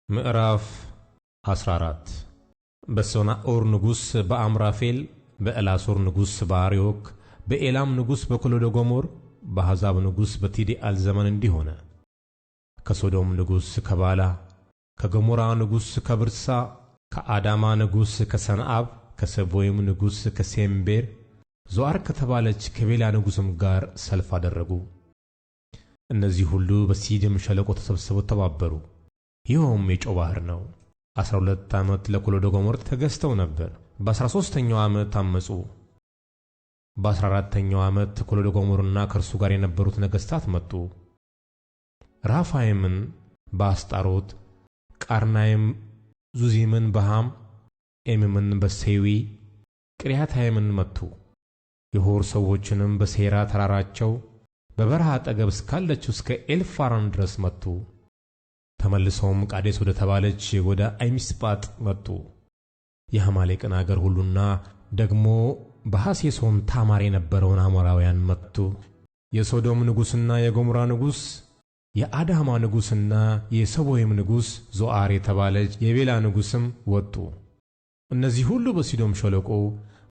ምዕራፍ 14። በሰናዖር ንጉሥ በአምራፌል፣ በኤላሶር ንጉሥ በአርዮክ፣ በኤላም ንጉሥ በኮሎዶጎሞር፣ በአሕዛብ ንጉሥ በቲድዓል ዘመን እንዲህ ሆነ። ከሶዶም ንጉሥ ከባላ፣ ከገሞራ ንጉሥ ከብርሳ፣ ከአዳማ ንጉሥ ከሰንአብ፣ ከሰቦይም ንጉሥ ከሴምቤር፣ ዞዓር ከተባለች ከቤላ ንጉሥም ጋር ሰልፍ አደረጉ። እነዚህ ሁሉ በሲዲም ሸለቆ ተሰብስበው ተባበሩ። ይኸውም የጨው ባሕር ነው። 12 ዓመት ለኮሎዶጎሞር ተገዝተው ነበር። በ13ኛው ዓመት አመፁ። በ14ኛው ዓመት ኮሎዶጎሞርና ከእርሱ ጋር የነበሩት ነገሥታት መጡ። ራፋይምን በአስጣሮት፣ ቃርናይም ዙዚምን በሃም፣ ኤምምን በሴዊ፣ ቅርያታይምን መቱ። የሖር ሰዎችንም በሴራ ተራራቸው በበረሃ አጠገብ እስካለችው እስከ ኤልፋራን ድረስ መቱ። ተመልሰውም ቃዴስ ወደ ተባለች ወደ አይሚስጳጥ መጡ። የአማሌቅን አገር ሁሉና ደግሞ በሐሴሶን ታማር የነበረውን አሞራውያን መቱ። የሶዶም ንጉሥና የገሞራ ንጉሥ፣ የአዳማ ንጉሥና የሰቦይም ንጉሥ፣ ዞዓር የተባለች የቤላ ንጉሥም ወጡ። እነዚህ ሁሉ በሲዶም ሸለቆ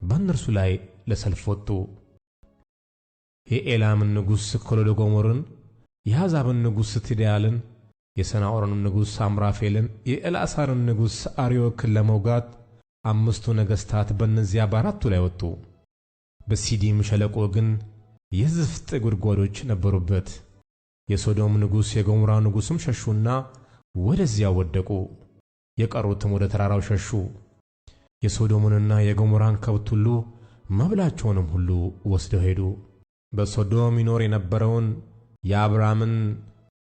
በእነርሱ ላይ ለሰልፍ ወጡ። የኤላምን ንጉሥ ኮሎዶጎሞርን፣ የአሕዛብን ንጉሥ ቲድዓልን፣ የሰናዖርን ንጉሥ አምራፌልን፣ የኤልዓሣርን ንጉሥ አርዮክን ለመውጋት አምስቱ ነገሥታት በእነዚያ በአራቱ ላይ ወጡ። በሲዲም ሸለቆ ግን የዝፍጥ ጉድጓዶች ነበሩበት። የሶዶም ንጉሥ የገሞራ ንጉሥም ሸሹና ወደዚያ ወደቁ። የቀሩትም ወደ ተራራው ሸሹ። የሶዶምንና የገሞራን ከብት ሁሉ መብላቸውንም ሁሉ ወስደው ሄዱ። በሶዶም ይኖር የነበረውን የአብራምን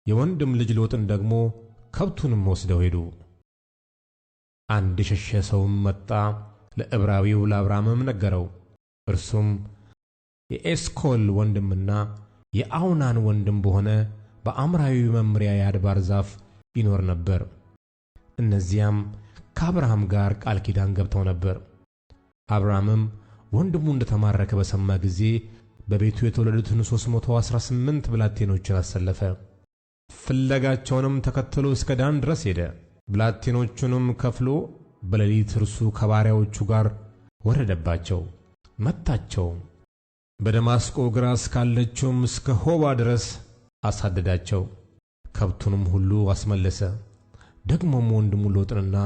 የወንድም ልጅ ሎጥን ደግሞ ከብቱንም ወስደው ሄዱ። አንድ የሸሸ ሰውም መጣ፣ ለዕብራዊው ለአብራምም ነገረው። እርሱም የኤስኮል ወንድምና የአውናን ወንድም በሆነ በአሞራዊ መምሪያ የአድባር ዛፍ ይኖር ነበር። እነዚያም ከአብርሃም ጋር ቃል ኪዳን ገብተው ነበር። አብርሃምም ወንድሙ እንደተማረከ በሰማ ጊዜ በቤቱ የተወለዱትን 318 ብላቴኖችን አሰለፈ። ፍለጋቸውንም ተከትሎ እስከ ዳን ድረስ ሄደ። ብላቴኖቹንም ከፍሎ በሌሊት እርሱ ከባሪያዎቹ ጋር ወረደባቸው፣ መታቸውም። በደማስቆ ግራ እስካለችውም እስከ ሆባ ድረስ አሳደዳቸው። ከብቱንም ሁሉ አስመለሰ። ደግሞም ወንድሙ ሎጥንና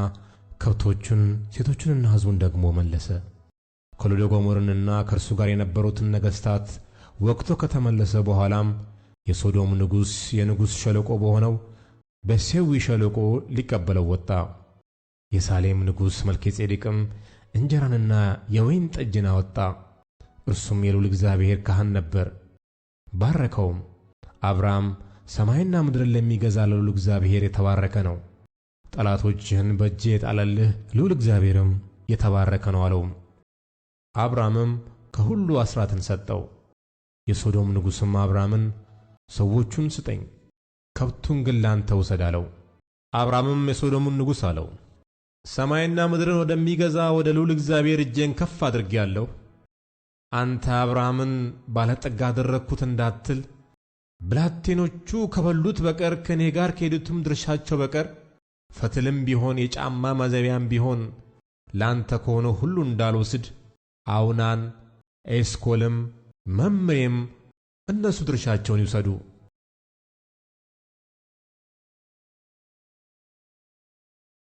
ከብቶቹን፣ ሴቶቹንና ሕዝቡን ደግሞ መለሰ። ኮሎዶጎሞርንና ከእርሱ ጋር የነበሩትን ነገሥታት ወግቶ ከተመለሰ በኋላም የሶዶም ንጉሥ የንጉሥ ሸለቆ በሆነው በሴዊ ሸለቆ ሊቀበለው ወጣ። የሳሌም ንጉሥ መልኬጼዴቅም እንጀራንና የወይን ጠጅን አወጣ። እርሱም የልዑል እግዚአብሔር ካህን ነበር። ባረከውም። አብርሃም ሰማይና ምድርን ለሚገዛ ለልዑል እግዚአብሔር የተባረከ ነው፣ ጠላቶችህን በእጅህ የጣለልህ ልዑል እግዚአብሔርም የተባረከ ነው አለው። አብርሃምም ከሁሉ አሥራትን ሰጠው። የሶዶም ንጉሥም አብርሃምን ሰዎቹን ስጠኝ፣ ከብቱን ግን ላንተ ውሰድ አለው። አብርሃምም የሶዶምን ንጉሥ አለው፣ ሰማይና ምድርን ወደሚገዛ ወደ ልዑል እግዚአብሔር እጄን ከፍ አድርጌአለሁ። አንተ አብርሃምን ባለጠጋ አደረግሁት እንዳትል ብላቴኖቹ ከበሉት በቀር ከእኔ ጋር ከሄዱትም ድርሻቸው በቀር ፈትልም ቢሆን የጫማ ማዘቢያም ቢሆን ላንተ ከሆነ ሁሉ እንዳልወስድ አውናን፣ ኤስኮልም መምሬም እነሱ ድርሻቸውን ይውሰዱ።